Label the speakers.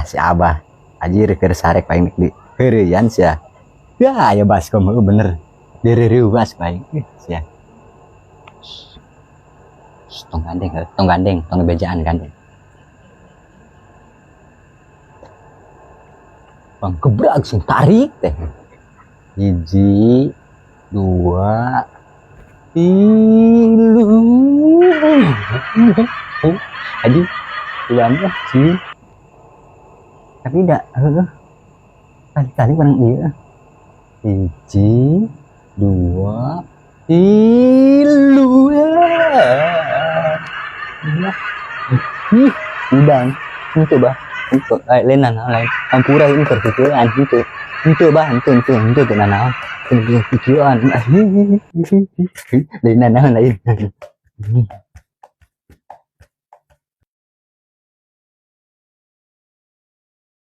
Speaker 1: Si Abah. Anjir, keur sare paling di heureuyan sia. Ya, aya baskom heuh, bener. Direurewas paling. Ih, sia. Shh, tong gandeng, heuh. Tong gandeng, tong bejaan gandeng. Bang gebrak sing tarik teh. Hiji, dua, tilu. Aduh, dua sih. Tapi tidak, heuh. Kali-kali orang iya. Hiji, dua, tilu. Ih, udang. Itu bah. Itu lain lain. Ampura ini kertutuan itu. Itu bah, itu naon. Kertutuan. Lain naon lain.